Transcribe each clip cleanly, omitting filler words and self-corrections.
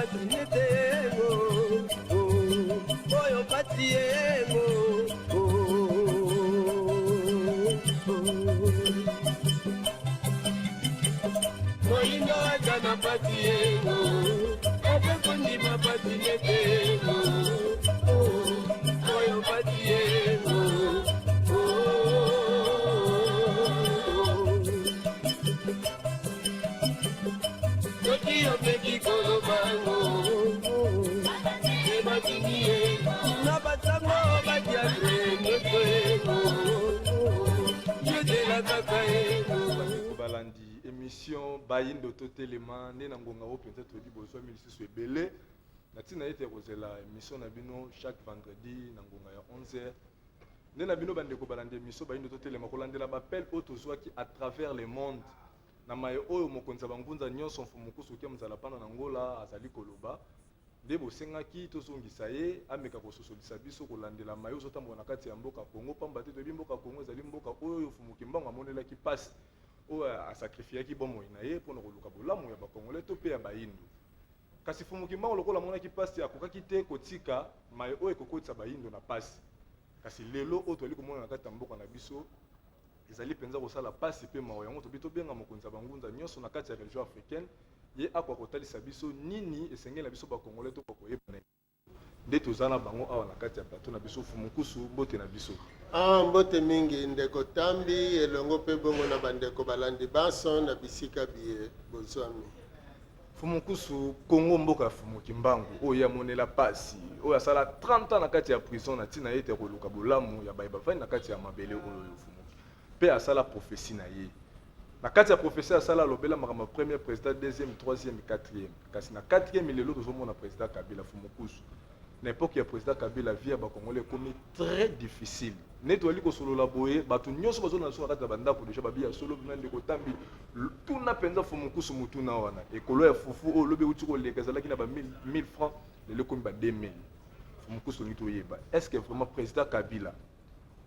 pasi netengo oyo pasi yengo. Moyindo aza na pasi yengo, aza kondima pasi netengo oyo pasi yengo. Soki omeki kolobango ebatindi ye na basango badiatre nyonso yozela kaka ye. Bandeko balandi émission Bayindo Totelema, nde na ngonga oyo mpenza toyebi bozwami lisusu ebele na ntina ete ya kozela émission na bino chaque vendredi na ngonga ya 11h. Nde na bino bandeko balandi émission Bayindo Totelema, kolandela baappel oyo tozwaki à travers le monde na maye oyo mokonzi ya bangunza nyonso Mfumu Nkusu Kia Mzala Pana na Ngola azali koloba, nde bosengaki tozongisa ye ameka kososolisa biso kolandela maye ozotambola na kati ya mboka Congo, pamba te toyebi mboka Congo ezali mboka oyo Mfumu Kimbangu amonelaki mpasi, oyo asacrifiaki bomoi na ye mpona koluka bolamu ya bakongolais to mpe ya bayindo. Kasi Mfumu Kimbangu lokola amonaki mpasi, akokaki te kotika maye oyo ekokotisa bayindo na mpasi. Kasi lelo oyo tozali komona na kati ya mboka na biso ezali mpenza kosala mpasi mpe mawa. Yango tobi tobenga mokonzi ya bangunza nyonso na kati ya région africaine, ye akoka kotalisa biso nini esengeli na biso bakongolais to koyeba na nde toza na bango awa na kati ya plateau na biso. Mfumu Nkusu, mbote na biso. Ah, mbote mingi ndeko Tambi, elongo mpe bongo na bandeko balandi banso na bisika biye bozwami. Mfumu Nkusu, Congo mboka ya Mfumu Kimbangu oyo ye amonela pasi, oyo asala 30 ans na kati ya prison na ntina ete ya koluka bolamu ya baye bavandi na kati ya mabele oyo oyo Mfumu mpe asala prophétie na ye. Na kati ya prophétie asala, alobela makambo ya premier président, deuxième, troisième, quatrième. Kasi na quatrième lelo tozomona président Kabila. Mfumu Nkusu, na époque ya président Kabila, vie ya bakongolais ekomi très difficile. Nde toyali kosolola boye, bato nyonso bazolanda biso na kati ya bandako déjà babi ya solo bina ndeko Tambi tuna mpenza Mfumu Nkusu mutuna wana. Ekolo ya fufu oyo lobi euti koleka ezalaki na ba 1000 francs, lelo ekomi ba 2000. Mfumu Nkusu, tolingi toyeba, est ce que vraiment président Kabila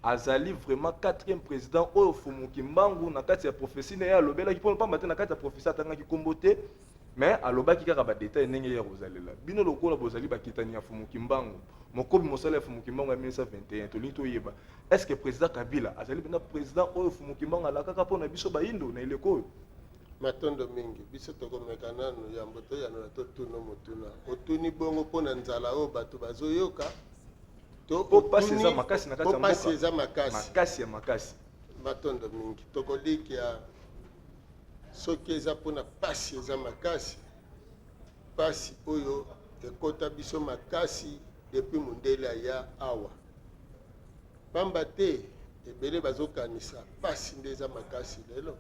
azali vraiment quatrième président oyo Mfumu Kimbangu na kati ya prophétie na ye alobelaki? Mpo pamba te na kati ya prophétie atangaki nkombo te, mais alobaki kaka badétail ndenge ye kozalela. Bino lokola bozali bakitani ya Mfumu Kimbangu, mokobi mosala ya Mfumu Kimbangu ya 1921, tolingi toyeba, est ce que président Kabila azali mpenza président oyo Mfumu Kimbangu alakaka mpo na biso bayindo na eleko oyo? Matondo mingi. Biso tokomeka nanu yambo toyanola, totuna motuna. Otuni bongo mpo na nzala oyo bato bazoyoka to po pasi eza makasi na kati ya po pasi mboka? Eza makasi. Makasi ya makasi. Matondo mingi. Tokolikia soki eza mpona pasi eza makasi, pasi oyo ekota biso makasi depuis mondele aya awa. Pamba te ebele bazokanisa pasi nde eza makasi lelo,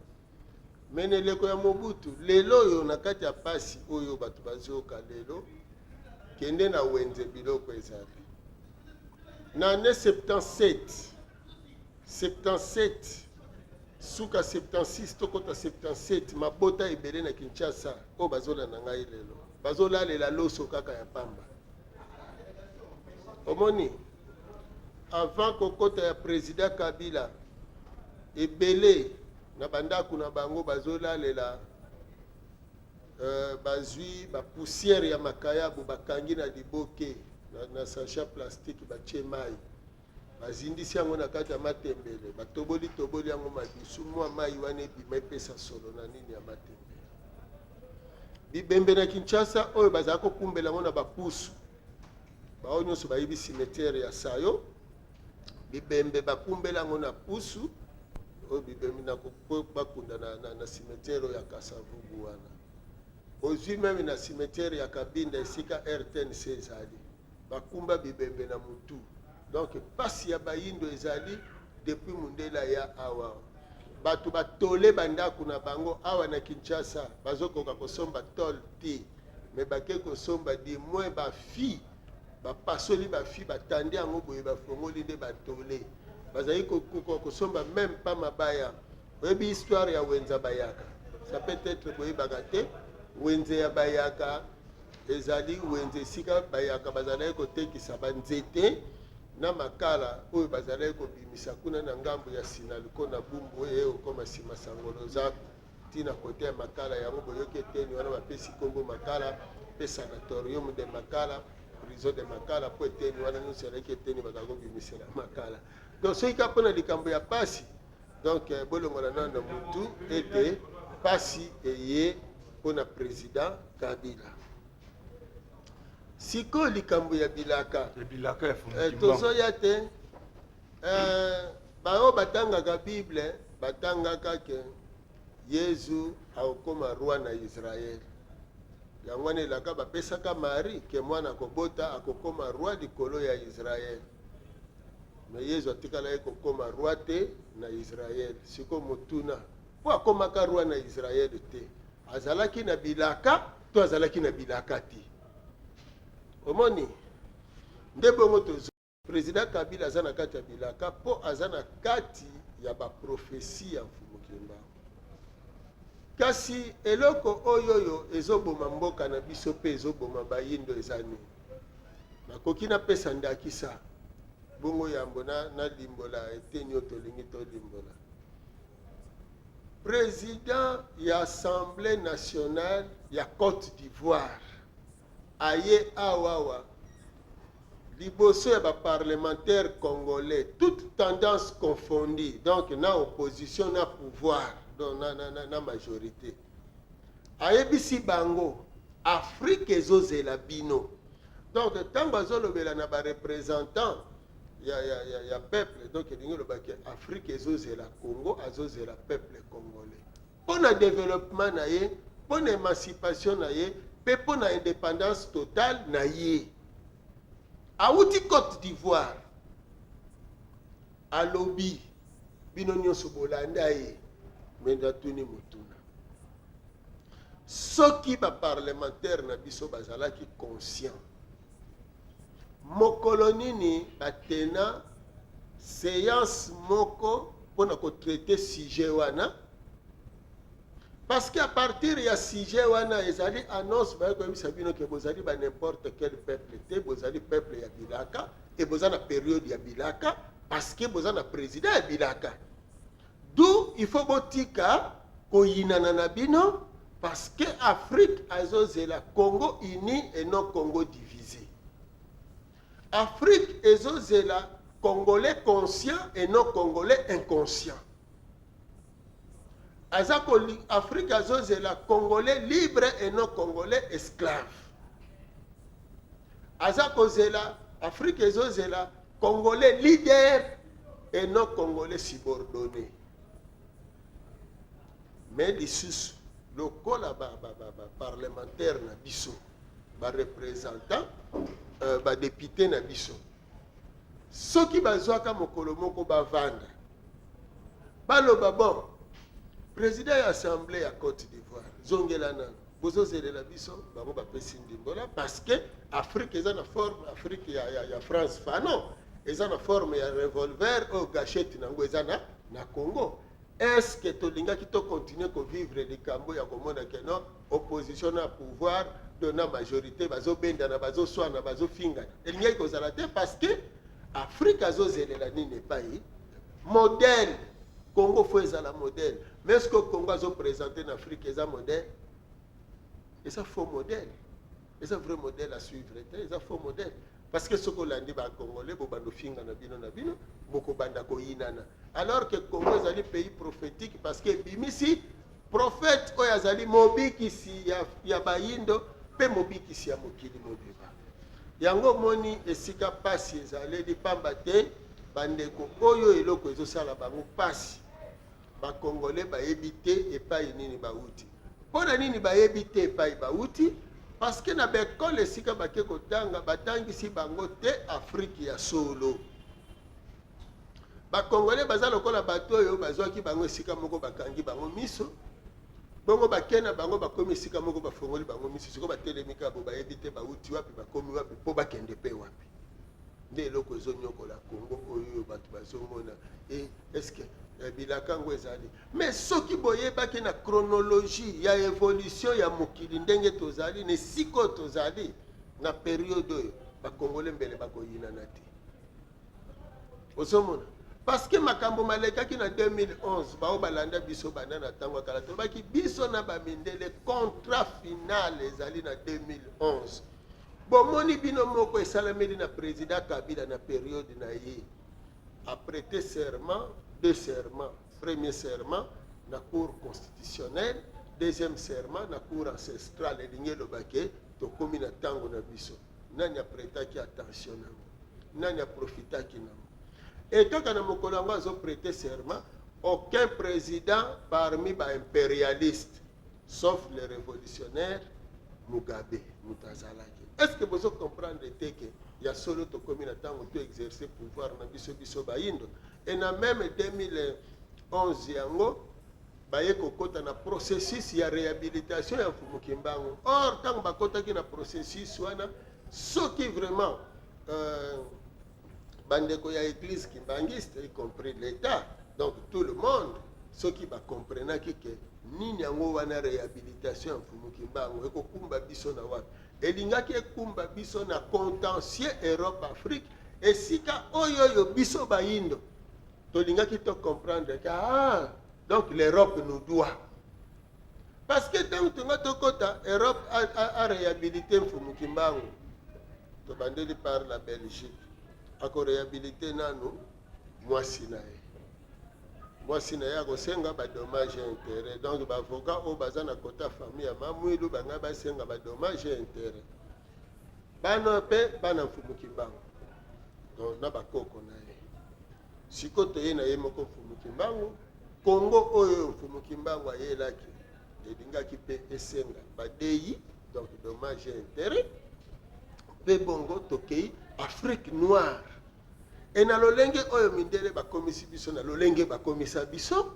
mais na eleko ya Mobutu, lelo oyo na kati ya pasi oyo bato bazoyoka lelo, kende na wenze, biloko ezali. Na année 77, 77 suka, 76 tokota 77, mabota ebele na Kinshasa oyo bazolanda ngai lelo bazolalela loso kaka ya pamba. Omoni, avant kokota ya président Kabila, ebele na bandako na bango bazolalela bazwi bapoussière ya makayabu, bakangi na liboke na sachet plastique, batie mai, bazindisi yango na kati ya matembele, batoboli toboli yango madusu, mwa mai wana ebima, epesa solo na nini ya matembele. Bibembe na Kinshasa oyo bazala kokumbela yango na bapusu, bao nyonso bayebi cimetière ya Sayo, bibembe bakumbela yango na pusu oyo, bibembe na bakunda na cimetière oyo ya Kasavubu wana. Ozwi même na cimetière ya Kabinda, esika RTNC ezali, bakumba bibembe na mutu. Donc pasi ya bayindo ezali depuis mundele aya awa. Bato batole bandako na bango awa na Kinshasa bazokoka kosomba tole te, mais bake kosomba du moins bafi, bapasoli bafi, batandi yango boye, bafongoli nde batole. Bazali kokoka kosomba même pas mabaya. Oyebi histoire ya wenza Bayaka? Ça peut être boyebaka te. Wenze ya Bayaka ezali wenze esika Bayaka bazalaki kotekisa banzete na makala oyo bazalaki kobimisa kuna na ngambo ya Sinaluko na Bumbu, oyo ekokoma nsima Sangolo Zaku, ntina kote ya makala yango. Boyoki eteni wana bapesi nkombo makala. mpe sanatorium de Makala, prison de Makala, mpo eteni wana nyonso ezalaki eteni bazalaki kobimisela makala. Donc soki kaka mpo na likambo ya pasi, donc eh, bolongola nano mutu ete pasi eye mpo na président Kabila. Sikoyo likambo ya bilaka, ya bilaka ya Fumu eh, Kimbangu. Tozoya te eh, baoyo batangaka Bible batangaka ke Yezu akokoma roi na Israel. Yango wana elaka bapesaka Marie ke mwana akobota akokoma roi likolo ya Israel. Mais Yezu atikalaki kokoma roi te na Israel. Sikoyo motuna, mpo akomaka roi na Israel te, azalaki na bilaka to azalaki na bilaka te? Omoni nde bongo tozo President Kabila aza na kati ya bilaka mpo aza na kati ya ba prophetie ya Mfumu Kimbangu. Kasi eloko oyo oyo ezoboma mboka na biso mpe ezoboma bayindo eza nini? Nakoki napesa ndakisa bongo yambo na nalimbola eteni oyo tolingi tolimbola. President ya Assemblée nationale ya Cote d'Ivoire aye awawa liboso ya ba parlementaires congolais, toute tendance confondue, donc na opposition na pouvoir, donc na majorité, ayebisi bango Afrique ezozela bino. Donc ntango azolobela na ba représentants ya peuple, donc elingi olobaki Afrique ezozela Congo, azozela peuple congolais mpo na développement na ye, mpo na émancipation na ye, mpe mpo na indépendance totale na ye. Awuti Côte d'Ivoire, alobi bino nyonso bolanda ye. Me natuni motuna: soki baparlementaire na biso bazalaki conscient, mokolo nini batena séance moko mpona kotraiter sujet wana? Parce que à partir ya sujet wana ezali annonce baye koyebisa bino ke bozali ba n'importe quel peuple te, bozali peuple ya bilaka e boza na période ya bilaka, parce que boza na président ya bilaka. D'où il faut botika koyinana na bino, parce que Afrique azozela Congo uni et non Congo divisé. Afrique ezozela Congolais conscient et non Congolais inconscient. Aza Afrique azozela Congolais libre et non Congolais esclave. Aza kozela, Afrique ezozela Congolais leader et non Congolais subordonné. Mais lisusu lokola baparlementaire ba, ba, ba na biso, bareprésentant, badéputé na biso, soki bazwaka mokolo moko bavanda, baloba: bon, président ya assemblée ya Côte d'Ivoire, zongela nano, bozozelela biso. Bango bapesi ndimbola parce que Afrique eza na forme, Afrique ya Frantz Fanon eza na forme ya revolver oyo gâchette nango eza na Congo. Est ce que tolingaki tocontinue kovivre likambo ya komona ke non, opposition na pouvoir to na majorité bazobendana, bazoswana, bazofingana? Elingaki kozala te, parce que Afrique azozelela nini epai? Modèle Congo faut ezala modèle. Mais est ce que Congo azoprésente na Afrique eza modèle? Eza faux modèle, eza vrai modèle à suivre te, eza faux modèle, parce que soki olandi bacongolais, bobanda ofingana bino na bino, bokobanda koyinana, alors que Congo ezali pays prophétique, parce que ebimisi prophète oyo azali mobikisi ya bayindo mpe mobikisi ya mokili mobimba. Yango omoni esika pasi ezaleli, pamba te bandeko oyo eloko ezosala bango pasi, bakongolais bayebi te epai nini bauti. Mpo na nini bayebi te epai bauti? Parce que na baekole esika bake kotanga, batangisi bango te Afrique ya solo. Bakongolais baza lokola bato oyo bazwaki bango esika moko, bakangi bango miso, bongo bake na bango, bakomi esika moko, bafongoli bango miso, sikoyo batelemi kaka bo, bayebi te bauti wapi, bakomi wapi, mpo bakende mpe wapi. Nde eloko ezonyokola Kongo oyo bato bazomona. E est-ce bilaka yango ezali? Mais soki boyebaki na chronologie ya évolution ya mokili, ndenge tozali na esika oyo tozali na période oyo, bakongole mbele bakoyinana te. Ozomona Parce que makambo malekaki na 2011, baoyo balanda biso banda na ntango ya kala, tolobaki biso na bamindele contrat final ezali na 2011. Bomoni bino moko esalameli na président Kabila na période na ye. A prêté serment, deux serments. Premier serment na cour constitutionnelle, deuxième serment na cour ancestrale. Elingi eloba ke tokomi na ntango na biso. Nani aprêtaki attention nango? Nani aprofitaki nango? E kaka na mokolo yango azoprêter serment, aucun président parmi baimpérialistes, sauf le révolutionnaire Mugabe, moto azalaki. Est ce que bozo comprendre te ke ya solo tokomi na ntango to exercer pouvoir na biso, biso bayindo? E na même 2011 yango, baye kokɔta na processus ya réhabilitation ya Mfumu Kimbangu. Or ntango bakɔtaki na processus wana, soki vraiment bandeko ya église kimbangiste, y compris l'État, donc tout le monde, soki bakomprenaki ke nini yango wana réhabilitation ya Mfumu Kimbangu ekokumba biso na wapi, elingaki ekumba biso na contentieux Europe Afrique, esika oyo oyo biso bayindo tolingaki tocomprendre ke ah, donc l'Europe nous doit. Parce que ntango tonga tokɔta Europe aréhabilité Mfumu Kimbangu, tobandeli par la Belgique, akoréhabilité nanu mwasi na ye. Mwasi na ye akosenga badommage intérêt. Donc baavocat oyo baza na kota famille ya Mamwilu bangai basenga badommage intérêt. Bana mpe bana Mfumu Kimbangu, donc na bakoko na ye. Sikoyo toye na ye moko Mfumu Kimbangu. Kongo oyo Mfumu Kimbangu ayelaki elingaki mpe esenga badei, donc dommage intérêt. Mpe bongo tokei Afrique noire. E na lolenge oyo mindele bakomisi biso, na lolenge bakomisa biso,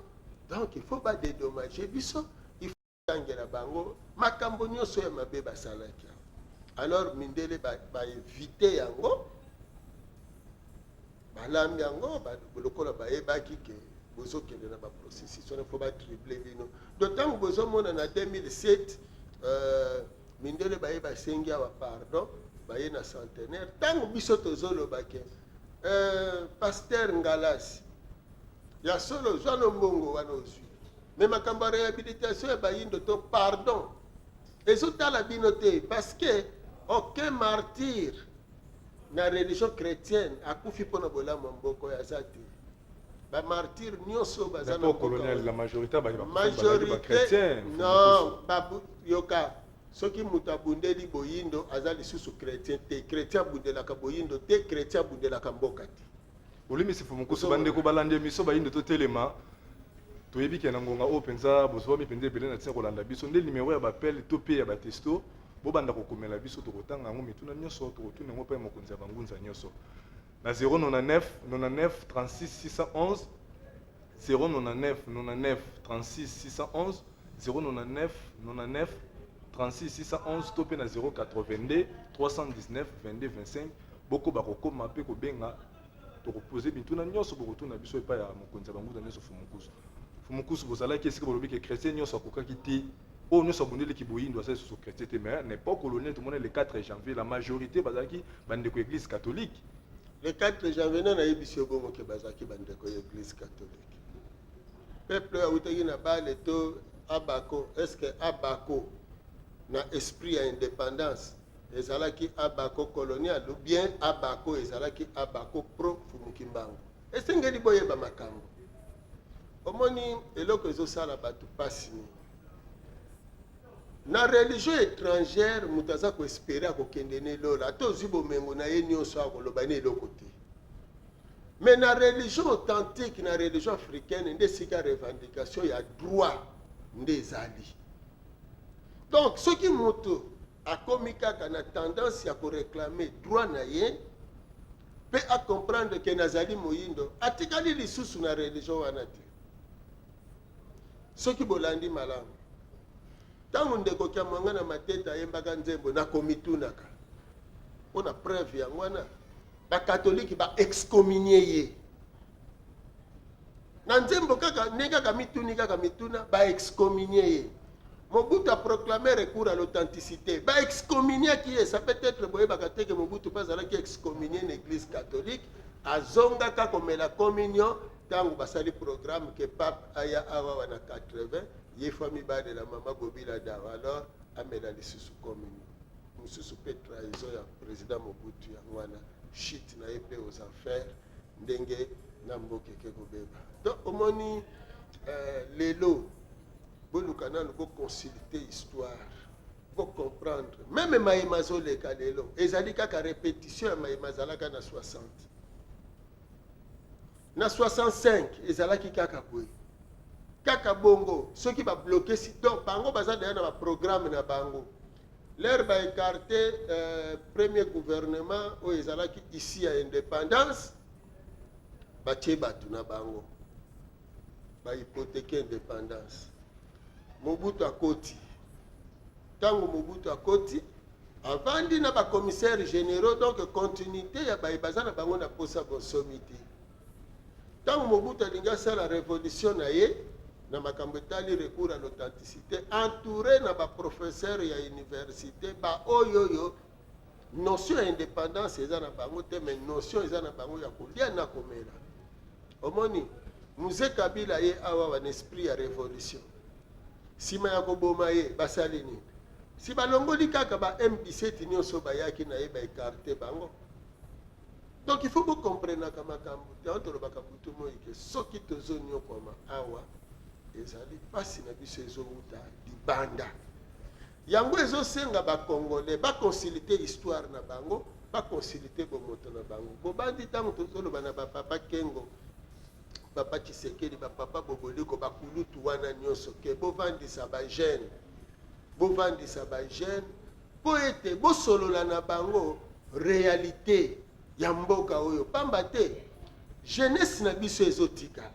donc il faut badédommage biso, il faut tangela bango makambo nyonso ya mabe basalaki. Alors mindele baévite ba yango, balambi yango lokola bayebaki ke bozokende na baprocessus wana, fo batrible bino. Donc ntango bozomona na 2007, mindele baye basengi awa pardon, baye na centenaire. Ntango biso tozoloba ke pasteur Ngalasi, ya solo ozwa no mbongo wana ozwi, me makambo ya réhabilitation ya bayindo to pardon ezotala bino te, parce que aucun martyr na religion chrétienne akufi mpona bolamu ya mboka oyo aza te. Bamartyr nyonso baza na colonial, la majorité. Majorité non. Yoka, soki moto abundeli boyindo, aza lisusu chrétien te. Chrétien abundelaka boyindo te, chrétien abundelaka mboka te. Olimisi, Mfumu. Bandeko balandi émission Bayindo Totelema, toyebi ke na ngonga oyo mpenza bozwami mpenza ebele na ntina kolanda biso. Nde numero ya baappel to mpe ya batexto, bobanda kokomela biso, tokotanga yango. Mituna nyonso tokotuna yango mpe mokonzi ya bangunza nyonso na 099 99 36 611, 099 99 36 611, 099 99 36 611 to mpe na 082 319 22 25. Bokoba kokoma mpe kobenga, tokopose mituna nyonso bokotuna biso epai ya mokonzi ya bangunza nyonso, Fumukusu. Fumukusu, bozalaki esika bolobi ke chrétien nyonso akokaki te, oyo nyonso abundeliki boyindo asali susu chrétien te. Mais na époque coloniale, tomoni le 4 janvier, la majorité bazalaki bandeko église catholique. Le 4 janvier, nani ayebisi yo bongo ke bazalaki bandeko ya église catholique? Peuple oyo awutaki na bale to abako, est ce que abako na esprit ya indépendance ezalaki abako colonial ou bien abako ezalaki abako pro Mfumu Kimbangu? Esengeli boyeba makambo. Omoni eloko ezosala bato mpasi mingi na religion étrangère, moto aza koespérer akokende ne lola, ata ozwi bomengo na ye nyonso, akoloba ne eloko te. Mais na religion authentique, na religion africaine, nde esika revendication ya droit nde ezali. Donc soki moto akomi kaka na tendance ya koréclamer droit na ye mpe acomprendre ke nazali moyindo, atikali lisusu na religion wana te. Soki bolandi malamu, ntango ndeko Kiamwanga na Matete ayembaka nzembo nakomitunaka mpo na preuve yango wana, bakatolike baexcommunie ye na nzembo kaka ndenge kaka mituni kaka mituna, baexcommunie ye. Mobutu aproclame recours à l'authenticité, baexcommuniaki ye. Ça peut être boyebaka te ke Mobutu mpe azalaki excommunie na église catholique. Azongaka komela communion tango basali programme que pape aya awawa na 80, ye faut amibalela mama Bobila Dawa alors amela lisusu communion. Mosusu pe trahison ya president Mobutu yango wana chute na ye pe aux enfers ndenge na mboka eke kobeba. Donc omoni euh, lelo boluka nanu bo consulter histoire bo comprendre meme maye mazoleka lelo ezali kaka repetition ya maye mazalaka na 60 na 65 ezalaki kaka boye kaka bongo soki babloke si donc bango baza deja na baprogramme na bango lere baekarte premier gouvernement oyo ezalaki ici ya indépendance batie bato na bango bahypotheke indépendance. Mobutu akoti. Ntango Mobutu akoti, avandi na ba commissaires généraux, donc continuité ya baye baza na bango na posa bonsomi te. Ntango Mobutu alingi asala révolution na ye na makambo etali recours à l'authenticité, entouré na ba professeurs ya université ba oyo oyo notion ya indépendance eza na bango te, mais notion eza na bango ya kolia na komela. Omoni Mzee Kabila ye awa wana esprit ya revolution. Sima ya koboma ye basali nini? Si balongoli kaka ba M17 nyonso bayaki na ye ba écarter bango. Donc il faut bo comprenaka makambo. Yango tolobaka butu moi ke soki tozonyokwama awa ezali pasi na biso ezowuta libanda. Yango ezosenga ba Congolais ba consulter histoire na bango, ba consulter bomoto na bango. Bobandi ntango tozoloba na ba papa Kengo, papa Tshisekedi, ba papa Boboliko, ba kulutu wana nyonso ke bovandisa ba jeunes, bovandisa ba jeunes mpo ete bosolola na bango realite ya mboka oyo, pamba te jeunesse na biso ezotikala.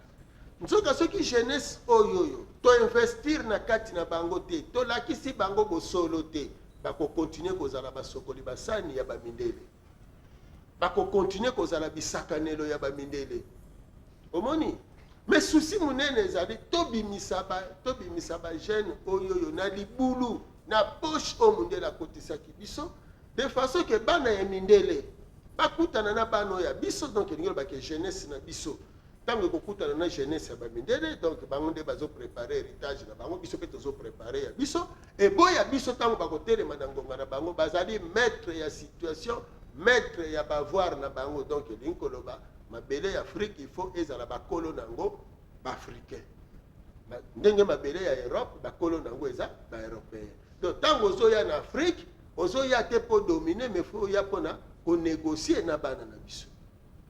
Nzoka soki jeunesse oyo oyo to investir na kati na bango te, tolakisi bango bosolo te, bako continuer kozala basokoli basani ya ba mindele, bako continuer kozala bisakanelo ya ba mindele. Omoni? Mais souci monene ezali tobimisa ba tobimisa ba jeune oyo oyo na libulu na poche oyo mondele akotisaki biso de façon que bana ya mindele bakutana na bana oyo ya biso, donc elingi loba ke jeunesse na biso ntango ekokutana na jeunesse ya bamindele, donc bango nde bazo prepare heritage na bango, biso mpe tozo prepare ya biso. Eboya biso ntango bakotelema na ngonga na bango, bazali maître ya situation, maître ya bavoir na bango. Donc elingi koloba mabele ya Afrique il faut ezala bakolo na yango baafricain, ndenge mabele ya Europe bakolo na yango eza baeuropéen. Donc ntango ozoya na Afrique, ozoya te mpo dominer, mais faut oya mpona konégocier na bana na biso.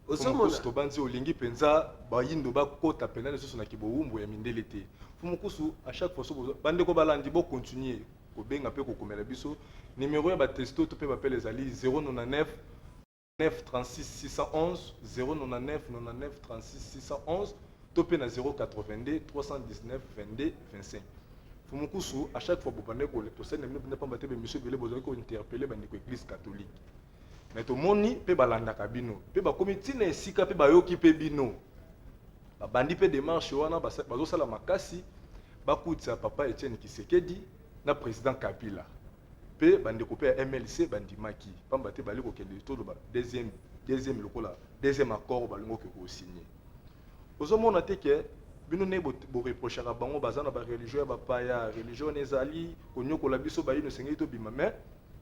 Ozomona tobanzi olingi mpenza bayindo bakota mpenza lisusu na kibowumbu ya mindele te. Fumukusu, à chaque fois so bandeko balandi, bocontinue kobenga mpe kokomela biso. Numero ya batexto to mpe bapele ezali 099 9 36 611, 099 99 36 611 to mpe na 082 319 22 25. Fumukusu, à chaque fois bobande tosali na bino mpenza pamba te, bemission ebele bozali kointerpeller bandeko église catholique, mais tomoni mpe balandaka bino mpe bakomi ntina esika mpe bayoki mpe bino, babandi mpe démarche wana, bazosala makasi bakutisa papa Etienne Tshisekedi na président Kabila. Mpe bandeko mpe ya MLC bandimaki, pamba te bali kokende toloba deuxième lokola deuxième accord balingi oke kosigne. Ozomona te ke bino nde boreprochaka bango baza na bareligion ya bapaya, religion wana ezali konyokola biso bayino, esengeli tobima. Mais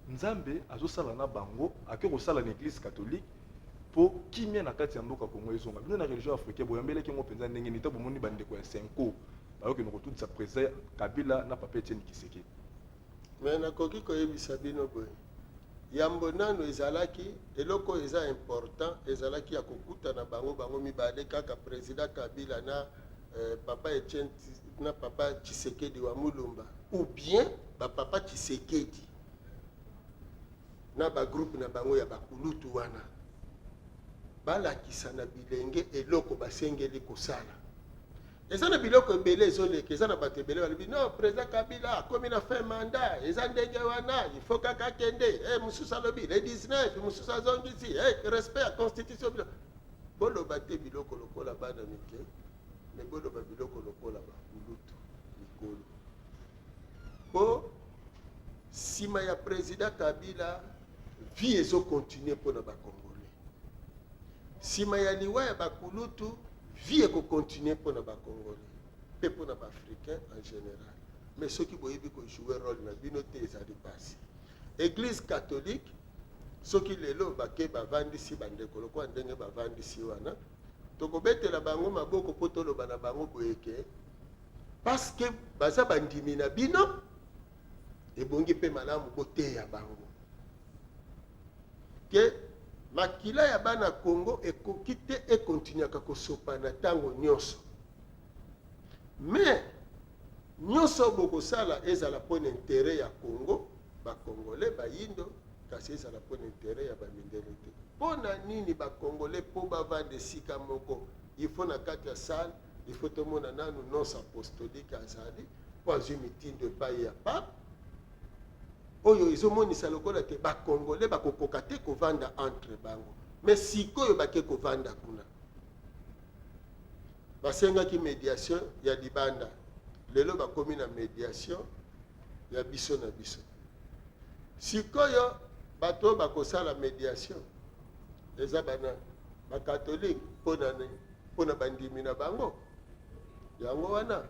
Nzambe azosala na bango, ake kosala na église catholique mpo kimia na kati ya mboka Kongo ezonga. Bino na religion africaine boyambelaki yango mpenza ndenge nini? Ta bomoni bandeko ya CENCO bayokende kotutisa président Kabila na papa Etienne Tshisekedi. Mais nakoki koyebisa bino boye, yambo nano ezalaki eloko oyo eza important, ezalaki ya kokutana bango bango mibale kaka président Kabila na papa Etienne na papa Tshisekedi wa Mulumba, ou bien bapapa Tshisekedi na bagroupe na bango ya bakulutu wana, balakisa na bilenge eloko basengeli kosala. Eza na biloko ebele ezoleka, eza na bato ebele balobi non, président Kabila akomi na fin mandat, eza ndenge wana, il faut kaka akende. Mosusu alobi le 19, mosusu azongisi respect ya constitution. Bilo boloba te biloko lokola bana mike, mais boloba biloko lokola bakulutu mikolo, po nsima ya président Kabila vie ezocontinue mpona bacongolais. Nsima ya liwa ya bakulutu, vie ekocontinue mpo na Bacongolais mpe mpo na Baafricain en général. Mais soki boyebi kojouer rôle na bino te, ezali mpasi. Église catholique, soki lelo bake bavandisi bandeko lokola ndenge bavandisi wana, tokobetela bango maboko mpo toloba na bango boye ke parce que baza bandimi na bino, ebongi mpe malamu boteya bango ke makila ya bana Congo ekoki te ekontinuaka kosopana ntango nyonso. Mais nyonso bokosala ezala mpona intérêt ya Congo, Bacongolais, bayindo, kasi ezala mpona intérêt ya bamindele te. Mpo na nini Bacongolais mpo bavanda esika moko, il faut na kati ya salle, il faut tomona nanu nonce apostolique azali mpo azwi mitindo epai ya pape, oyo ezomonisa lokola te Bacongolais bakokoka te kovanda entre bango. Mais sikoyo bake kovanda kuna, basengaki médiation ya libanda, lelo bakomi na médiation ya biso na biso. Sikoyo bato oyo bakosala médiation eza bana Bakatholike, mpona nini? Mpona bandimi na bango. Yango wana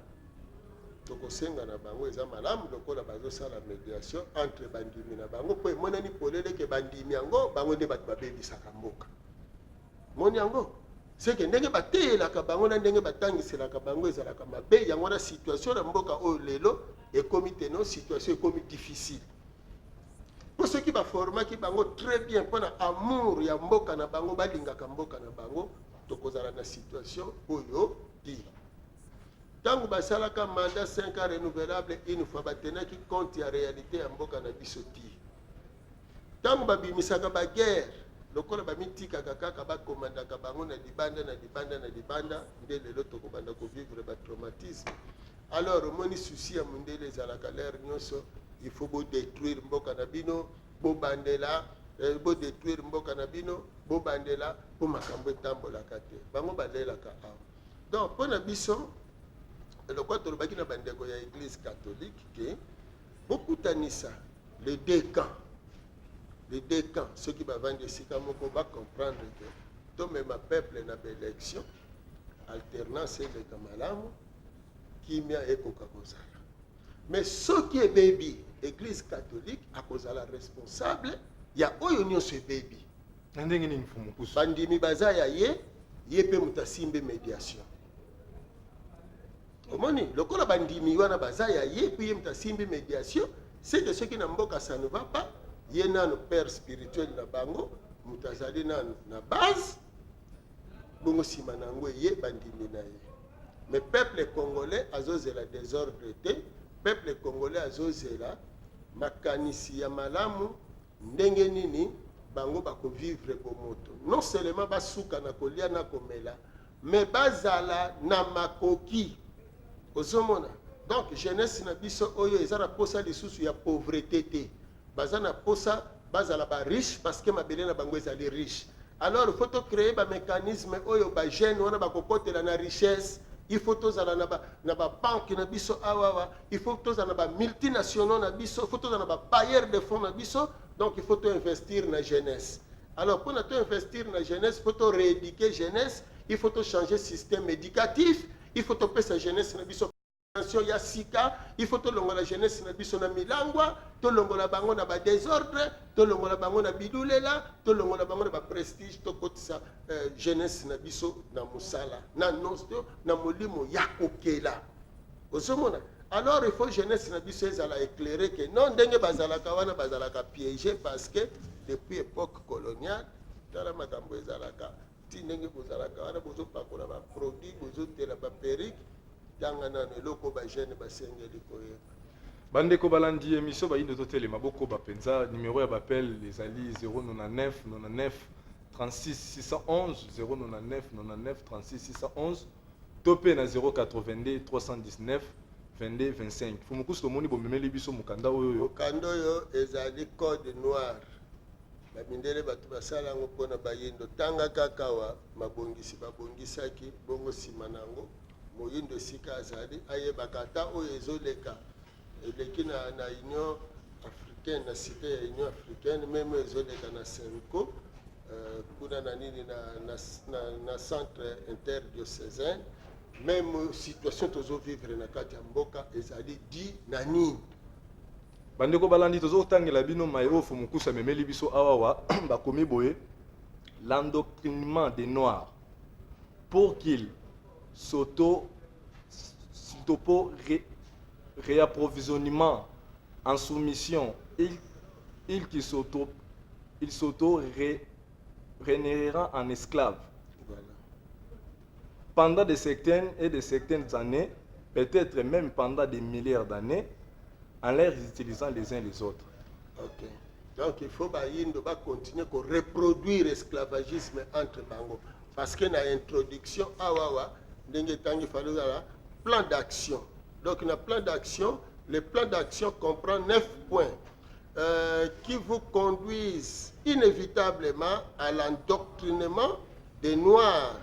tokosenga na bango, eza malamu lokola bazosala médiation entre bandimi na bango, mpo emonani polele ke bandimi yango, bango nde bato babebisaka mboka. Moni yango seke ndenge bateyelaka bango na ndenge batangiselaka bango ezalaka mabe. Yango wana situation na mboka oyo lelo ekomi teno, situation ekomi difficile, mpo soki baformaki bango très bien mpona amour ya mboka na bango, balingaka mboka na bango, tokozala na situation oyo te. Ntango basalaka mandat 5 ans renouvelable une fois, batenaki compte ya réalité ya mboka na biso ti. Ntango babimisaka baguerre, lokola bamitikaka kaka bakomandaka bango na libanda, na libanda, na libanda, nde lelo tokobanda kovivre batraumatisme. Alors omoni, souci ya mondele ezalaka l'heure nyonso, il faut bodétruire mboka na bino, bobandela bodétruire mboka na bino, bobandela mpo makambo etambolaka te. Bango balelaka awa. Donc mpo na biso, lokola tolobaki na bandeko ya Église catholique ke bokutanisa les deux camps, les deux camps soki bavandi esika moko, bacomprendre ke tomema peuple na baélection, alternance eleka malamu, kimia ekoka kozala. Mais soki ebebi, Église catholique akozala responsable ya oyo nyonso ebebi. Na ndenge nini, Mfumu Nkusu? Bandimi baza ya ye, ye mpe moto asimbi médiation. Omoni, lokola bandimi wana baza ya ye mpe ye moto asimbi médiation, c'est que soki na mboka ça ne va pas, ye nano père spirituel na bango moto azali nano na base, bongo nsima na yango ye bandimi na ye. Mais peuple congolais azozela désordre te. Peuple congolais azozela makanisi ya malamu, ndenge nini bango bakovivre bomoto, non seulement basuka na kolia na komela, mais bazala na makoki. Ozomona, donc jeunesse na biso oyo eza na posa lisusu ya pauvreté te. Baza na posa bazala bariche, parce que mabele na bango ezali riche. Alors il faut tocréer bamécanisme oyo bajeune wana bakokotela na richesse. Il faut tozala na babanke na biso awawa, il faut tozala na bamultinationaux na biso, il faut tozala na babailleur de fonds na biso. Donc il faut toinvestir na jeunesse. Alors mpona toinvestir na jeunesse, il faut torééduquer jeunesse, il faut tochanger système éducatif, il faut topesa jeunesse na biso pension ya sika, il faut tolongola jeunesse na biso na milangwa, tolongola bango na badésordre, tolongola bango na bilulela, tolongola bango na baprestige, tokotisa jeunesse na biso na mosala, na nosto na molimo ya kokela. Ozomona, alors il faut jeunesse na biso ezala éclairé ke non, ndenge bazalaka wana, bazalaka piégé, parce que depuis époque coloniale, tala makambo ezalaka ti ndenge bozalaka wana, bozopakola baproduit, bozotela baperruque. Tanga nano eloko bajeune basengeli koyeba. Bandeko balandi émission Bayindo Totelema, bokoba mpenza. Numéro ya baappel ezali 099 99 36 611, 099 99 36 611, to mpe na 082 319 22 25. Mfumu Nkusu, tomoni bomemeli biso mokanda oyo. Mokanda oyo ezali code noir. Bamindele bato basala yango mpona bayindo. Tanga kaka awa mabongisi babongisaki bongo, nsima na yango moyindo esika azali ayebaka ata oyo ezoleka, eleki na Union africaine, na cité ya Union africaine, même ezoleka na CENCO. Kuna na nini na, na, na, na centre interdiocésain, même situation tozovivre na kati ya mboka ezali di na nini? Bandeko balandi, tozotangela bino maye oyo Fumu Nkusu amemeli biso awawa. Bakomi boye: l'endoctrinement des Noirs pour qu'ils s'auto s'auto ré, réapprovisionnement en soumission, il qui s'auto il s'auto ré, régénérera en esclaves pendant de certaines et de certaines années, peut-être même pendant des milliards d'années, en les utilisant les uns les autres. Ok, donc il faut bayindo bacontinue koreproduire esclavagisme entre bango, parce que na introduction awawa, ndenge etangi, fallait ozala plan d'action. Donc na plan d'action, le plan d'action comprend neuf points qui vous conduisent inévitablement à l'endoctrinement des Noirs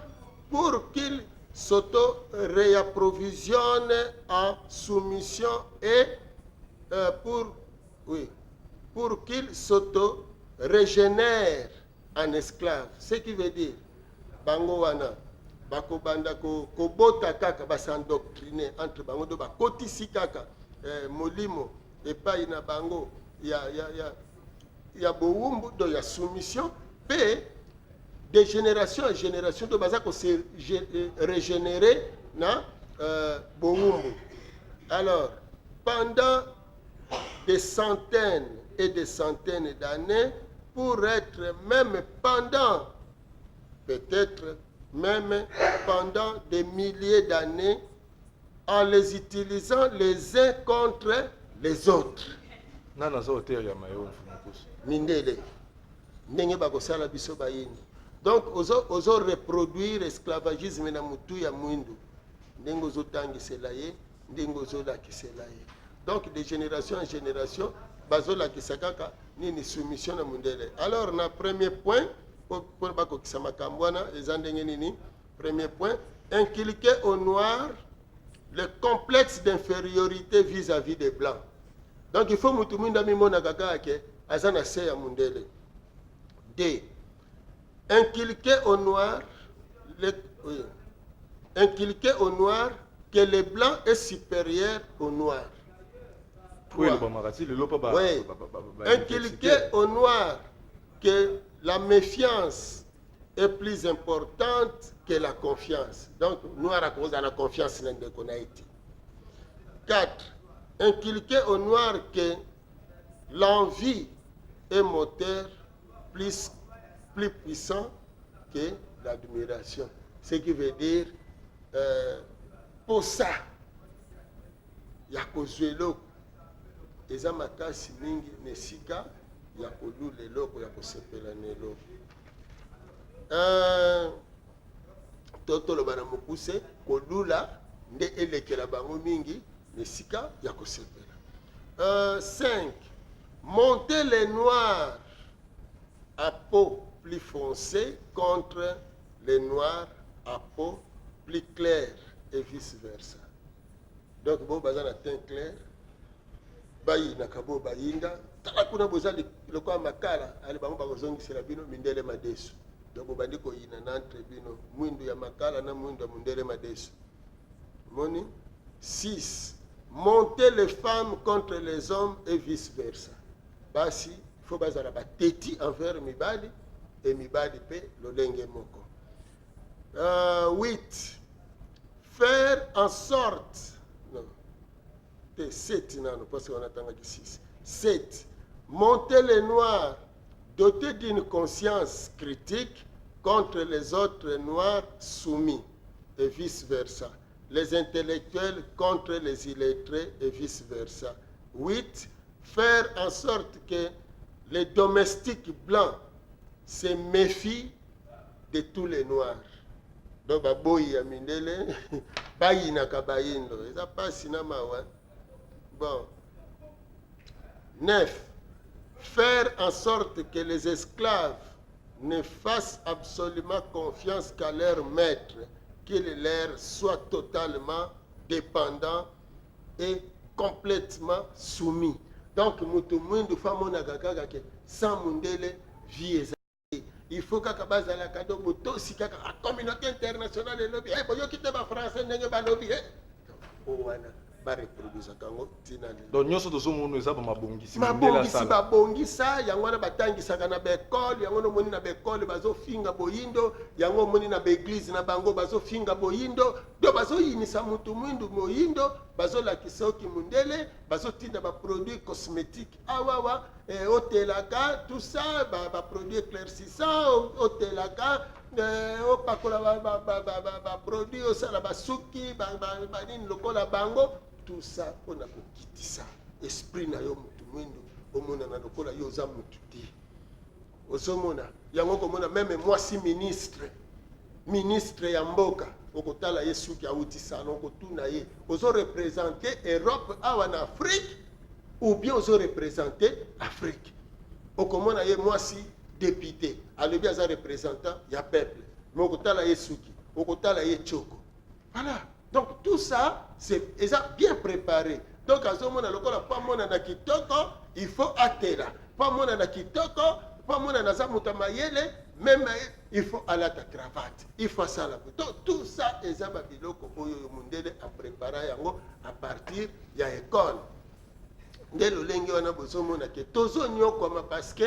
pour qu'ils s'auto-réapprovisionnent en soumission et pour, oui, pour qu'ils s'auto-régénèrent en esclaves. Ce qui veut dire, bango wana, bakobanda kobota kaka, bas'endoctriner entre bango, do bakotisi kaka molimo epai na bango ya bowumbu, do ya soumission, mpe de génération en génération, do baza kose régénérer na bowumbu. Alors pendant des centaines et des centaines d'années, pour être même pendant, peut-être même pendant des milliers d'années, en les utilisant les uns contre les autres. Nani aza auteur ya maye oyo, Mfumu Nkusu? Mindele, ndenge bakosala biso bayini. Donc ozo reproduire esclavagisme na mutu ya mwindu, ndenge ozotangisela ye, ndenge ozolakisela ye. Donc de génération en génération, bazolakisa kaka nini? Soumission na mundele. Alors na premier point, mpo bakokisa makambo wana, eza ndenge nini? Premier point: inculquer au Noir le complexe d'infériorité vis-à-vis des Blancs. Donc il faut mutu mwindu amimonaka kaka ke aza na se ya mundele. D, inculquer au Noir le, oui, inculquer au Noir que le Blanc est supérieur au Noir. Oyo elobamaka ti lelo mpo Inculquer au Noir que la méfiance est plus importante que la confiance. Donc Noir akozala na confiance na ndeko na ye te. 4, inculquer au Noir que l'envie est moteur plus puissant que l'admiration. Ce qui veut dire posa ya kozwa eloko eza makasi mingi na esika ya kolula eloko, ya kosepela na eloko. To toloba na mokuse, kolula nde elekela bango mingi na esika ya kosepela. 5, monter les Noirs à peau plus foncée contre les Noirs à peau plus claire et vice versa. Donc bo baza na teint clair bayinaka bo bayinda, tala kuna boza lokola makala. Ale bango bakozongisela bino mindele madesu. Donc bobandi koyina na entre bino, mwindu ya makala na mwindu ya mundele madesu. Moni 6, monter les femmes contre les hommes et vice versa. Basi faut bazala bateti envers mibali, e mibali mpe lolenge moko. 8, faire en sorte, non te, 7 nano, parce qu'on atangaki 6. 7, monter les Noirs dotés d'une conscience critique contre les autres Noirs soumis et vice versa, les intellectuels contre les illettrés et vice versa. 8, faire en sorte que les domestiques blancs se méfient de tous les Noirs. Donc baboyi ya mindele bayinaka bayindo. Eza mpasi na mawa. Bon, 9, faire en sorte que les esclaves ne fassent absolument confiance qu'à leur maître, qu'ils leur soient totalement dépendants et complètement soumis. Donc moto mwindu faut amonaka kaka ke sans mundele vie eza. Il faut kaka bazalaka do botosi kaka ah, communauté internationale elobi eh, boyoki te bafrançais ndenge balobi eh. O wana bareproduisaka yango ntina lelo. Donc nyonso tozomona eza bamabongisi mondele Mabongisi asala. Babongisa yango wana, batangisaka na baekole yango. Omoni na baekole bazofinga boyindo yango, omoni na baeglize na bango bazofinga boyindo, do bazoyinisa mutu mwindu moyindo, bazolakisa oki mundele, bazotinda baproduit cosmétique awawa eh, otelaka tout ça, baproduit éclaircissant, otelaka eh, opakola baproduit, osala basuki banini lokola bango, tout ça mpona kokitisa esprit na yo mutu mwindu, omonana lokola yo oza mutu te. Ozomona yango, komona même mwasi ministre, ministre ya mboka, okotala ye suki awuti salon, okotuna ye: ozoreprésente Europe awa na Afrique ou bien ozoreprésente Afrique? Okomona ye mwasi député, alobi aza représentant ya peuple, mais okotala ye suki, okotala ye tioko. Voilà, donc tout ça, c'est eza bien préparé. Donc azomona lokola mpo amonana kitoko, il faut atela, mpo amonana kitoko, mpo amonana aza moto ya mayele, même il faut alata cravate, il faut asala boye. Donc tout ça eza babiloko oyo mondele aprépara yango à partir ya école. Nde lolenge wana bozomona ke tozonyokwama, parce que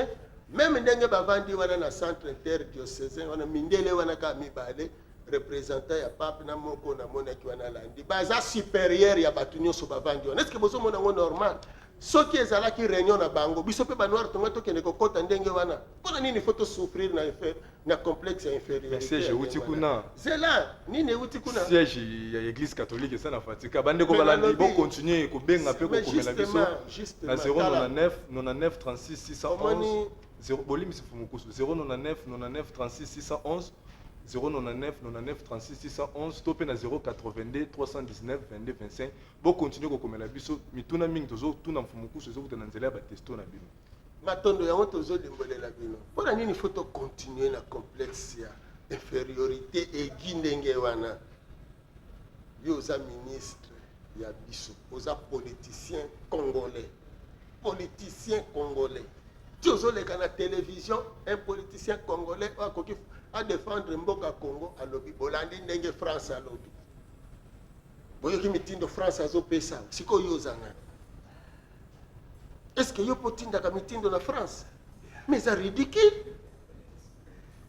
même ndenge bavandi wana na centre interdiocésain wana, mindele wana kaka mibale, représentant ya pape na moko namonaki wana alandi, baza supérieur ya bato nyonso bavandi wana. Est-ce bozomona yango normal? Soki ezalaki réunion na bango, biso mpe banoir tonga tokende kokɔta ndenge wana, mpona nini faut tosouffrir na complexe ya infériorité? Siège euti kuna. Zela, nini euti kuna? Siège ya Église catholique eza na Vatican. Bandeko balandi, bocontinue kobenga mpe kokomela biso na 099 99 36 611. Bolimbisi, Fumukusu, 099 99 36 611, 099 99 36 611 to mpe na 082 319 22 25. Bocontinue kokomela biso mituna mingi tozotuna Mfumukusu, ezokuta na nzela ya batexto na bino. Matondo, yango tozolimbolela bino mpona nini faut tocontinue na complexe ya infériorité egi ndenge wana. Yo oza ministre ya biso, oza politicien congolais, politicien congolais ti ozoleka na télévision, un politicien congolais oyo akoki adéfendre mboka Congo alobi: "Bolandi ndenge France alobi, boyoki mitindo France azopesa." Sikoyo yo oza nani? Est ce que yo mpo otindaka mitindo na France? Mais eza ridicule.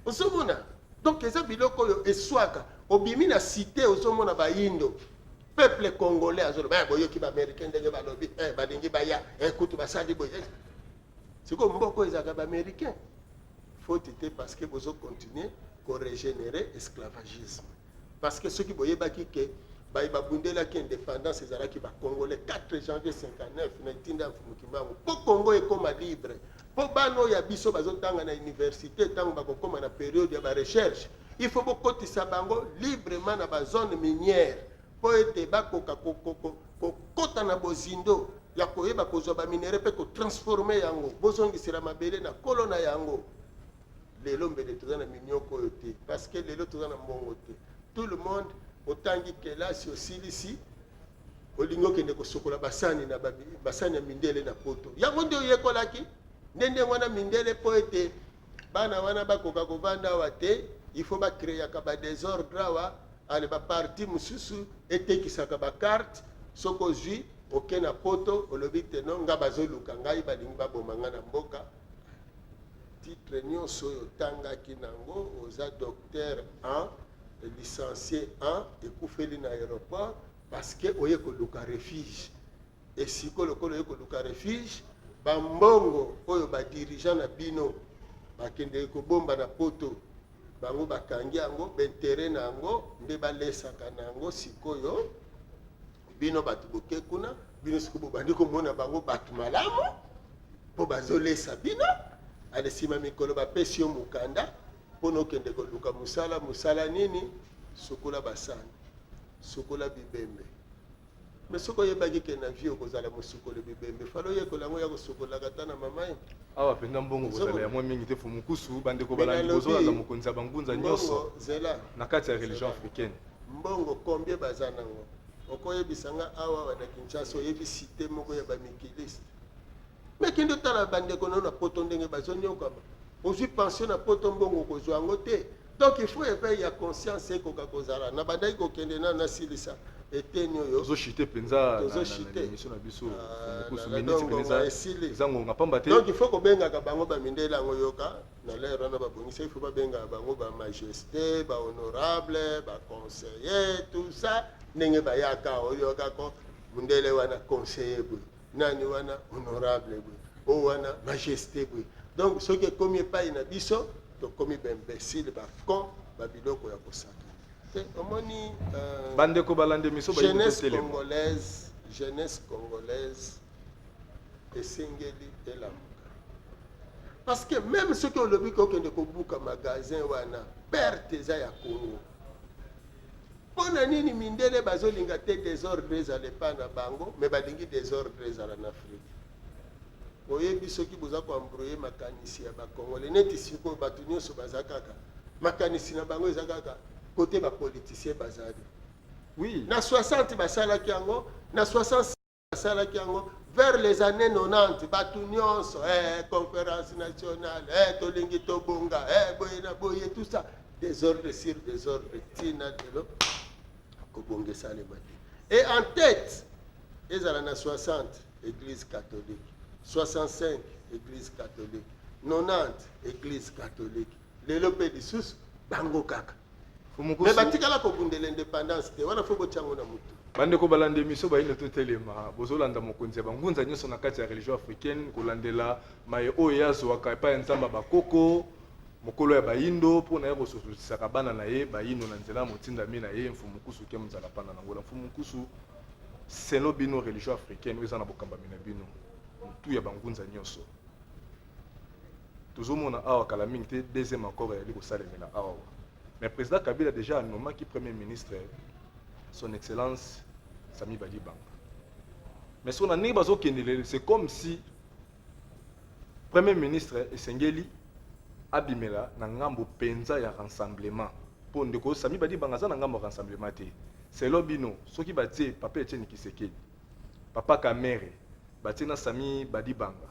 Ozomona, donc eza biloko oyo eswaka. Obimi na cité, ozomona bayindo, peuple congolais azoloba: "Boyoki baaméricain ndenge balobi, balingi baya, kutu basali boye." Sikoyo mboka oyo ezalaka baaméricain, faute te, parce que bozocontinue korégénérer esclavagisme. Parce que soki boyebaki ke baye babundelaki indépendance ezalaki bacongolais 4 janvier 59 na etinda ya Mfumu Kimbangu, mpo Congo ekóma libre, mpo bana oyo ya biso bazotanga na université, ntango bakokóma na période ya barecherche, il faut bokotisa bango librement na bazone minière, mpo ete bakoka kokɔta na bozindo ya koyeba kozwa baminerais mpe kotransforme yango, bozongisela mabele na kolo na yango. Lelo mbele toza na minioko oyo te, parce que lelo toza na mbongo te. Tout le monde otangi kelasi, osilisi, olingi okende kosokola basani na basani ya mindele na Poto. Yango nde oyekolaki nde ndenge wana mindele, mpo ete bana wana bakoka kovanda awa te, il faut bacréaka badésordre awa. Ale, baparti mosusu etekisaka bacarte. Soki ozwi, oke na Poto, olobi te: "No, nga bazoluka ngai, balingi baboma nga na mboka." Titre nyonso oyo otangaki nango, oza docteur en, licencié en, ekufeli na aéroport, parce que oye koluka refuge. Esiko lokola oye koluka refuge, bambongo oyo badirigeant na bino bakendeki kobomba na Poto, bango bakangi yango, baintérêt na yango nde balesaka na yango. Sikoyo bino bato boke kuna, bino sikoyo bobandi komona bango bato malamu mpo bazolesa bino. Ale, nsima mikolo bapesi yo mokanda mpona okende koluka mosala. Mosala nini? Sukola basani, sukola bibembe. Mais soki oyebaki ke na vie okozala mosukoli bibembe, fala oyekola yango ya kosukolaka ata na mama ye. Awa mpenza mbongo kozala ya mwa mingi te, Fumukusu. Bandeko balandi, bozolanda mokonzi ya bangunza nyonso zela na kati ya religion africaine. Mbongo combien baza nango? Okoyebisa nga awa na Kinshasa, oyebi cité moko ya bamikiliste? Mais kende otala bandeko nano na Poto ndenge bazonyokama. Ozwi pension na poto, mbongo okozwa yango te. Donc il faut éveil ya conscience ekoka kozala. Na bandaki kokende na nasilisa eteni oyo. Tozoshite mpenza Tozoshite. na émission na biso. Ah, mokusu na- miniti donc pene ngonga eza esili. Eza ngonga pamba te. Donc il faut kobengaka bango bamindele yango. Yoka, na lere wana babongisa, il faut babengaka bango bamajesté, bahonorable, baconseiller, tout ça. Ndenge bayaka, oyokako mundele wana conseiller boye, nani wana honorable boye, oyo wana majesté boye. Donc soki ekomi epai na biso, tokomi baimbécile, bacon, babiloko ya kosakana te. Omoni, Bandeko balanda émission, bayini jeunesse totelema. congolaise, jeunesse congolaise esengeli elamuka, parce que même soki olobi kokende kobuka magasin wana, perte eza ya Congo. Mpo na nini mindele bazolinga te désordre ezala epai na bango, mais balingi désordre ezala na Afrique? Oyebi, soki boza koembrouiller makanisi ya bacongolais, neti sikoyo bato nyonso baza kaka, makanisi na bango eza kaka kote bapoliticien bazali. Na 60 basalaki yango, na 66 basalaki yango, vers les années 90 bato nyonso, conférence nationale, tolingi tobonga, boye na boye, tout ça, désordre sur désordre. Ntina lelo kobonga esalema te. Et en tête ezala na 60 église catholique, 65 église catholique, 90 église catholique, lelo mpe lisusu bango kaka. Mais batikala kobundela indépendance te. Wana faut botyango na motu. Bandeko balanda émission, bayini totelema. Bozolanda mokonzi ya bangunza nyonso na kati ya religion africaine, kolandela maye oyo ye azwaka epai ya Nzambe ya bakoko, mokolo ya bayindo, mpo na ye kososolisaka bana na ye bayindo na nzela ya motindami na ye, Mfumu Nkusu ke Nzala Panda na Ngola. Mfumu Nkusu, selon bino, religion africaine oyo eza na bokambami na bino, motu ya bangunza nyonso, tozomona awa kala mingi te deuxième accord eyali kosalemela awa. Mais président Kabila déjà anommaki premier ministre son excellence Sami Badibanga. Mais so na ndenge bazokendele, c'est comme si premier ministre esengeli abimela na ngambo mpenza ya rassemblement, mpo ndeko Sami Badibanga aza na ngambo ya rassemblement te. Selo bino, soki batie papa Etienne Tshisekedi, papa Kamerhe, batie na Sami Badibanga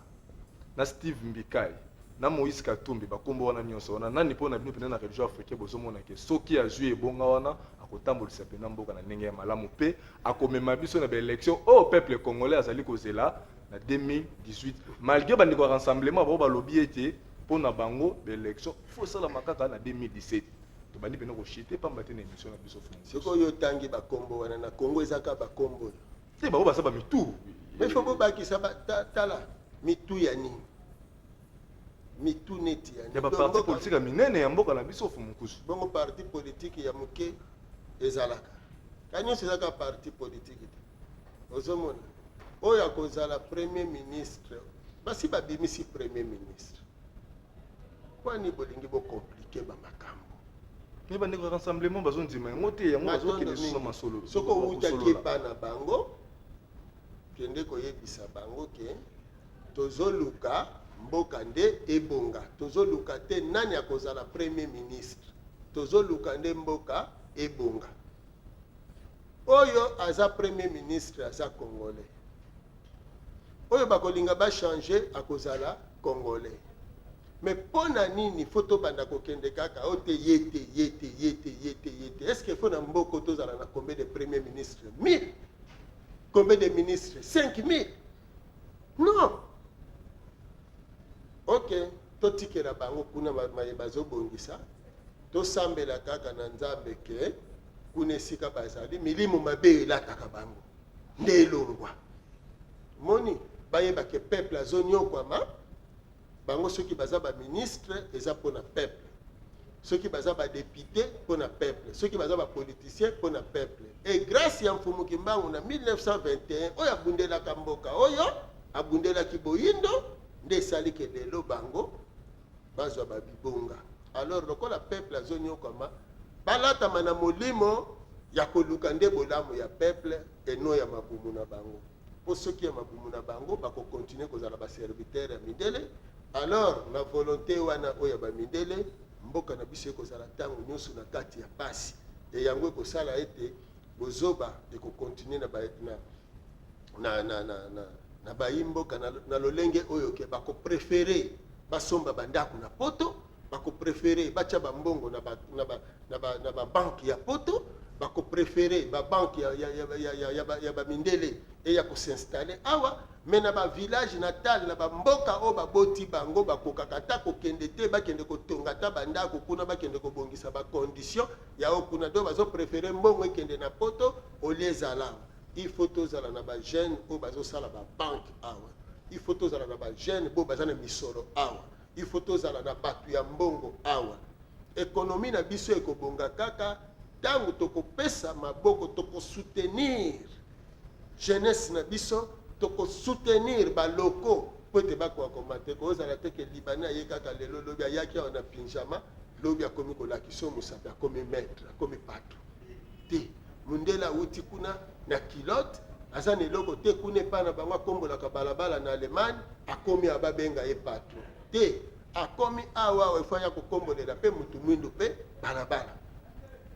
na Steve Mbikai na Moïse Katumbi, bakombo wana nyonso wana, nani mpo na bino mpenza na religion africaine bozomona ke soki azwi ebonga wana, akotambolisa mpenza mboka na ndenge ya malamu mpe akomema biso na baélection oyo peuple congolais azali kozela na 2018, malgré bandeko ya rassemblement bao balobi ete mpo na bango baélection faut esalama kaka na 2017? Tobandi mpenza koshite pamba te na émission na biso. Sikoyo otangi bakombo wana, na Congo eza kaka bakombo oyo. Te, bango baza bamitu. Mais faut bobakisa tala mitu ya nini, mitu neti ya nini? Ya baparti politique ya minene ya mboka na biso, Fumukusu. Bongo parti politique ya moke ezalaka ka nyonso? Ezaka parti politique te. Ozomona, oyo akozala premier ministre, basi babimisi premier ministre kwani bolingi bocompliquer bamakambo. Me bandeko ya rassemblement bazondima yango te, yango bazokende susu na masolo. Soki owutaki epa na bango, kende koyebisa bango ke tozoluka mboka nde ebonga, tozoluka te nani akozala premier ministre, tozoluka nde mboka ebonga. Oyo aza premier ministre aza congolais, oyo bakolinga bachange akozala congolais. Mais mpo na nini faut tobanda kokende kaka oyo te, ye te, ye te, ye te, ye te, ye te? Est ce que faut na mboka tozala na combien de premier ministre? 1000? Combien de ministres? 5000? Non. Ok, totikela bango kuna maye bazobongisa. Tosambela kaka na Nzambe ke kuna esika bazali, milimo mabe elataka bango nde elongwa. Moni bayeba ke peuple azoniokwama. Bango soki baza baministre, eza mpona peuple; soki baza badéputé, mpona peuple; soki baza bapoliticien, mpona peuple. Et grâce ya Mfumu Kimbangu na 1921, oyo abundelaka mboka, oyo abundelaki boyindo, nde esali ke lelo bango bazwa babibonga. Alors lokola peuple azonyokwama, balatama na molimo ya koluka nde bolamu ya peuple, eno ya mabumu na bango. Mpo soki ya mabumu na bango, bakocontinuer kozala baserviteur ya mindele. Alors na volonté wana oyo ya bamindele, mboka na biso ekozala ntango nyonso na kati ya pasi. E yango ekosala ete bozoba ekocontinuer na, na, na, na, na, na, na bayi mboka na lolenge oyo ke bakopréférer. basomba bandako na poto, bakoprefere batya bambongo na ba, na ba, na ba, na babanke ya poto, bakoprefere babanke ya, ya, ya, ya, ya, ya, ya bamindele eya kosinstalle awa. Me na bavillage natal, na bamboka oyo baboti bango, bakokaka ata kokende te, bakende kotonga ata bandako kuna, bakende kobongisa bacondition ya oyo kuna. Donc bazoprefere mbongo ekende na poto olie ezala awa. Il faut tozala na bajeune oyo bazosala babanke awa, il faut tozala na bajeune oyo baza na misolo awa, il faut tozala na bato ya mbongo awa. Ekonomi na biso ekobonga kaka ntango tokopesa maboko, tokosoutenir jeunesse na biso, tokosoutenir baloko po ete bakoka komata. Kozala te ke Libanais aye kaka lelo, lobi ayaki awa na pyjama, lobi akomi kolakisa mosapi, akomi maître, akomi patron te. Mundele awuti kuna na culotte, aza na eloko te kuna epai na bango, akombolaka balabala na Allemagne, akomi awa babenga ye patron te. Akomi awa, awa efo aya kokombolela mpe mutu mwindu mpe balabala.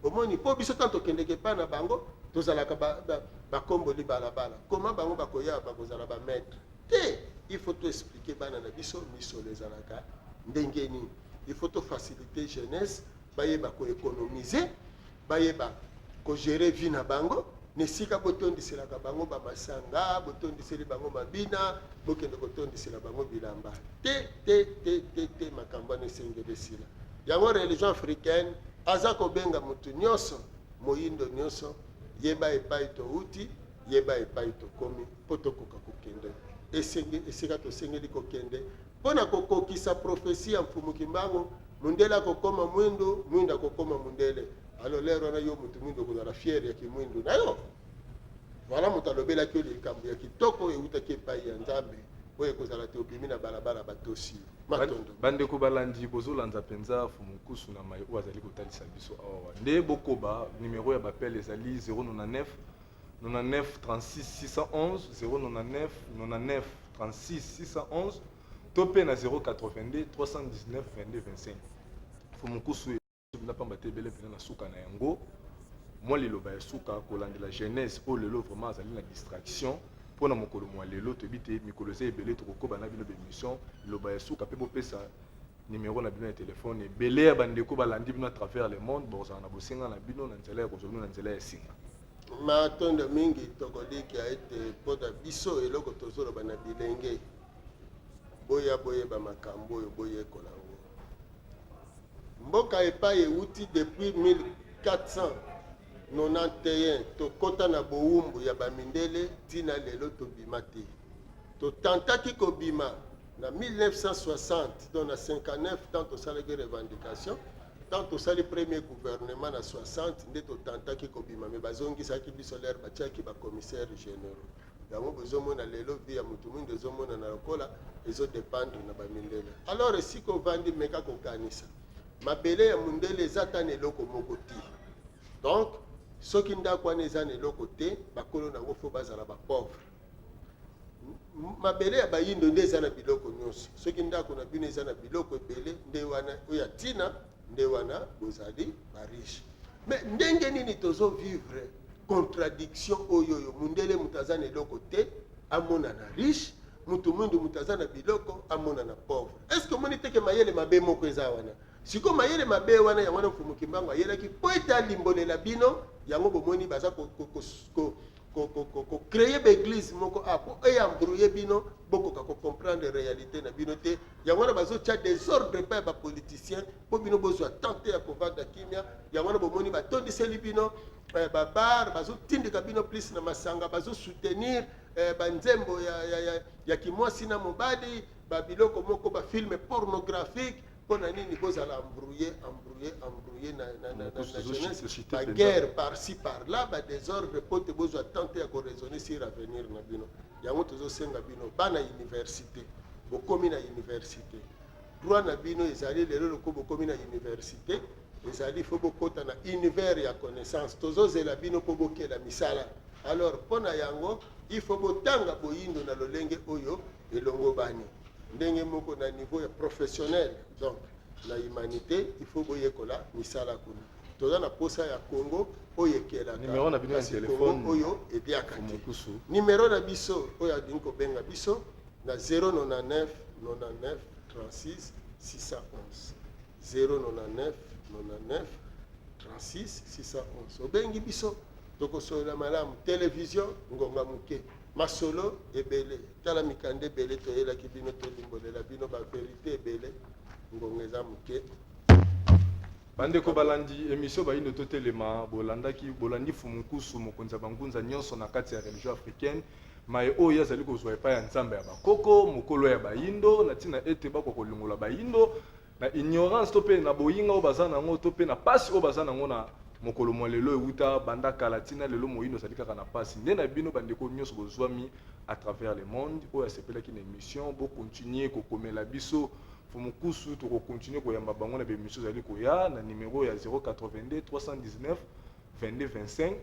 Omoni, mpo biso ntango tokendeke epai na bango, tozalaka bakomboli balabala. Koma bango bakoya, bakozala bamaître te. Il faut toexpliquer bana na biso misolo ezalaka ndenge nini. Il faut tofaciliter jeunesse, bayeba koéconomiser, bayeba kogérer vie na bango. Na esika botondiselaka bango bamasanga, botondiseli bango mabina, bokende kotondisela bango bilamba te, te, te, te, te. Makambo wana esengeli esila. Yango religion africaine aza kobenga motu nyonso, moyindo nyonso: yeba epai touti, yeba epai tokomi, mpo tokoka kokende esika tosengeli kokende mpo na kokokisa prophétie ya Mfumu Kimbangu. Mundele akokoma mwindu, mwindu akokoma mundele. Alors lero wana, yo motu mwindu okozala fier ya kimwindu na yo. Voilà, moto alobelaki yo likambo ya kitoko eutaki epai ya Nzambe oyo ekozala te obimi na balabala, batosi yo. Matondo. Bandeko balandi, bozolanda mpenza Fumu Nkusu na mai oyo azali kotalisa biso awa. Nde bokoba, numero ya bapele ezali 099 99 36 611, 099 99 36 611, to mpe na 082 319 22 25. Fumu Nkusu, na pamba te, ebele mpenza na suka na yango. Mwa liloba ya suka kolandela jeunesse oyo lelo vraiment azali na distraction mpona mokolo mwa lelo. Toyebi te, mikolo eza ebele, tokokoba na bino bémission. Liloba ya suka, mpe bopesa numero na bino ya telefone. Ebele ya bandeko balandi bino à travers le monde, bokozala na bosenga na bino na nzela ya kozwa bino na nzela ya singa. Matondo mingi. Tokolikia ete mpo na biso, eloko tozoloba na bilenge: boya boyeba makambo oyo, boyekola yango. Mboka epai euti depuis 1491, tokɔta na bowumbu ya bamindele, ntina lelo tobima te. Totantaki kobima na 1960, donc na 59, tant tosalaki revendication, tant tosali premier gouvernement na 60, nde totantaki kobima, me bazongisaki biso lere batiaki bacommissaire généraux. Yango bozomona lelo vie ya motu mwindu ezomonana lokola ezodépendre na bamindele. Alors esika ovandi, meka kokanisa, mabele ya mundele eza ta na eloko moko te. Donc soki ndako wana eza na eloko te, bakolo nango fo bazala bapauvre. Mabele ya bayindo nde eza na biloko nyonso. Soki ndako na bino eza na biloko ebele, nde wana oyo ya ntina, nde wana bozali bariche. Mais ndenge nini tozovivre contradiction oyo? Oyo mundele, moto aza na eloko te, amonana riche, motu mwindu, moto aza na biloko, amonana pauvre. Est ce que omoni teke mayele mabe moko eza wana? Sikoyo mayele mabe wana, yango wana Mfumu Kimbangu ayelaki mpo ete alimbolela bino yango. Bomoni, baza kocréer baeglise moko a mpo eyembrouiller bino, bokoka kocomprendre réalité na bino te. Yango wana bazotia désordre epai ya bapoliticien mpo bino bozwa temps te ya kovanda kimia. Yango wana bomoni batondiseli bino babar, bazotindika bino plus na masanga, bazosoutenir banzembo ya kimwasi na mobali, babiloko moko, bafilme pornographique. Mpo na nini? Bozala embrouillé, embrouillé, embrouillé na jeunesse, baguerre par-ci par-là, badésordre, mpo te bozwa temps te ya koraisonner sur avenir na bino. Yango tozosenga bino, bana université, bokomi na université, droit na bino ezali lelo. Loko bokomi na université, ezali fo bokɔta na univers ya connaissance. Tozozela bino mpo bokela misala. Alors mpo na yango, il faut botanga boyindo na lolenge oyo elongo bani, ndenge moko na niveau ya professionnel. Donc na humanité, il faut boyekola misala kuna. Toza na posa ya Congo oyo ekelaka, Numero na bino ya kasi telefone, Congo oyo eliaka te. Mokusu. Numero na biso, oyo alingi kobenga biso na 099 99. 36 611. 099 99 36 611. Obengi biso, tokosolola malamu. Television ngonga moke, masolo ebele, tala mikanda ebele toyelaki bino, tolimbolela bino ba verite ebele, ngonga eza moke. Bandeko balandi emission Bayindo Totelema, bolandaki, bolandi Mfumu Nkusu, mokonzi ya bangunza nyonso na kati ya religion africaine, maye oyo ye azali kozwa epai ya Nzambe ya bakoko, mokolo ya bayindo, na ntina ete bakoka kolongola bayindo na ignorance to mpe na boyinga oyo baza nango to mpe na pasi oyo baza nango na mokolo mwa lelo. Ewuta banda kala ntina lelo, moyindo azali kaka na pasi. Nde na bino bandeko nyonso bozwami à travers le monde oyo asepelaki na emission, bokontinue kokomela biso Mfumu Nkusu, tokokontinue koyamba bango na bemission ezali koya na numero ya 082 319 22 25,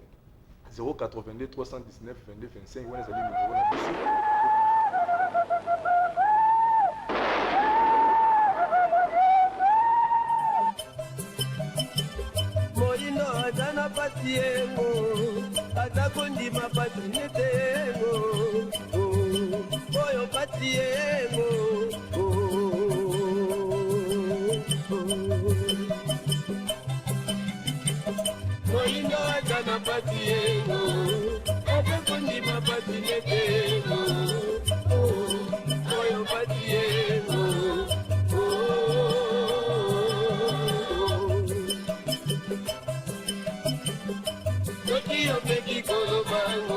082 319 22 25, wana ezali numero na biso. Moyindo aza na pasi yengo, aza kondima pasi nete yengo, oyo pasi yengo. Moyindo aza na pasi yengo, aza kondima pasi nete yengo, oyo pasi yengo. Soki omeki koloba.